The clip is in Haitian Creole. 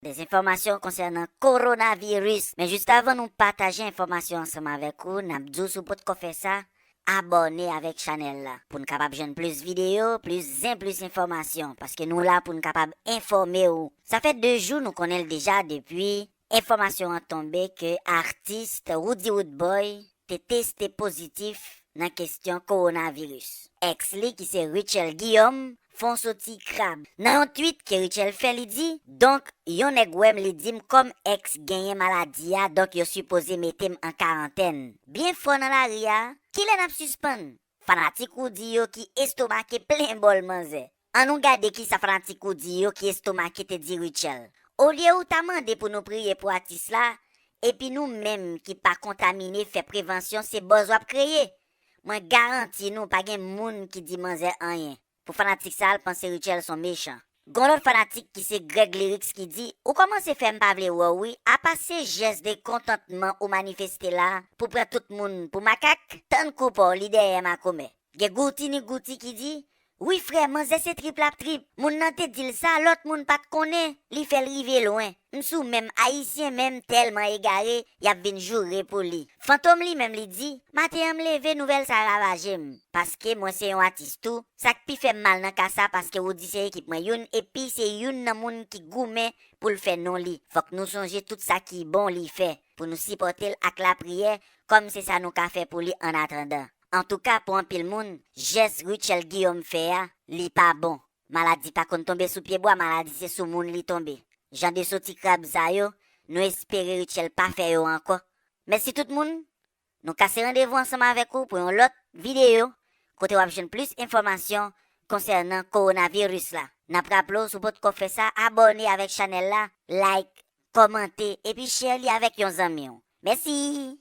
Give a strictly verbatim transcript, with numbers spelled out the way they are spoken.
Des enfòmasyon konsènan kowonaviris. Men jis avan nou pataje enfòmasyon ansanm avèk ou, n ap di w si w potko fè sa, abòne avèk chanèl la pou n kapab jwenn plis videyo, plis zen, plis enfòmasyon, paske nou la pou n kapab enfòme w. Sa fè de jou nou konnen l deja depi enfòmasyon an tonbe ke atis Roody Roodboy te teste pozitif nan kesyon kowonaviris. Èks li ki se Rutshelle Guillaume fè yon soti krab. Nan yon tweet ke Rutshelle fè, li di, donk yon nèg wè m, li di m kòm èks genyen maladi a, donk yo sipoze mete m an karantèn. Byen fò nan lari a, kilè n ap sispann? Fanatik Roody yo ki estomake plen bòl manzè. Ann nou gade kisa fanatik Roody yo ki estomake te di Rutshelle. Olye ou ta mande pou nou priye pou atis la, epi nou menm ki pa kontamine fè prevansyon se buzz w ap kreye. Mwen garanti nou pa gen moun ki di manzè anyen. Pou fanatik sa, l panse Rutshelle s on mechan. Gon lòt fanatik ki se Greg Lyrics ki di, ou kòmanse fè m pa vle wè w wi, apa se jès de kontantman ou manifeste la pou pran tout moun pou makak? Tann kou pa w li dèyè makomè. Gen Gouti ni Gouti ki di, wi frè, manzè se trip l ap trip. Moun nan te di l sa, lòt moun pa t konnen, li fè l rive lwen. M sou menm, Ayisyen menm tèlman egare, y ap vin joure pou li. Fantom li menm li di, maten an m leve, nouvèl sa ravaje m, paske mwen se yon atis tou, sa k pi fè m mal nan ka sa, paske Roody se ekip mwen youn, epi se youn nan moun ki goumen pou l fè non li. Fòk nou sonje tout sa ki bon li fè, pou nou sipòte l ak lapriyè, kòm se sa nou ka fè pou li annatandan. Antouka, pou anpil moun, jès Rutshelle Guillaume fè a, li pa bon. Maladi pa konn tonbe sou pye bwa, maladi se sou moun li tonbe. Jan de soti krab sa yo, nou espere Rutshelle pa fè yo ankò. Mèsi tout moun, nou kase randevou ansanm avèk ou pou yon lòt videyo kote w ap jwenn plis enfòmasyon konsènan kowonaviris la. N ap raple w, si w potko fè sa, abòne avèk chanèl la, like, kòmante, epi share li avèk yon zanmi w. Mèsi!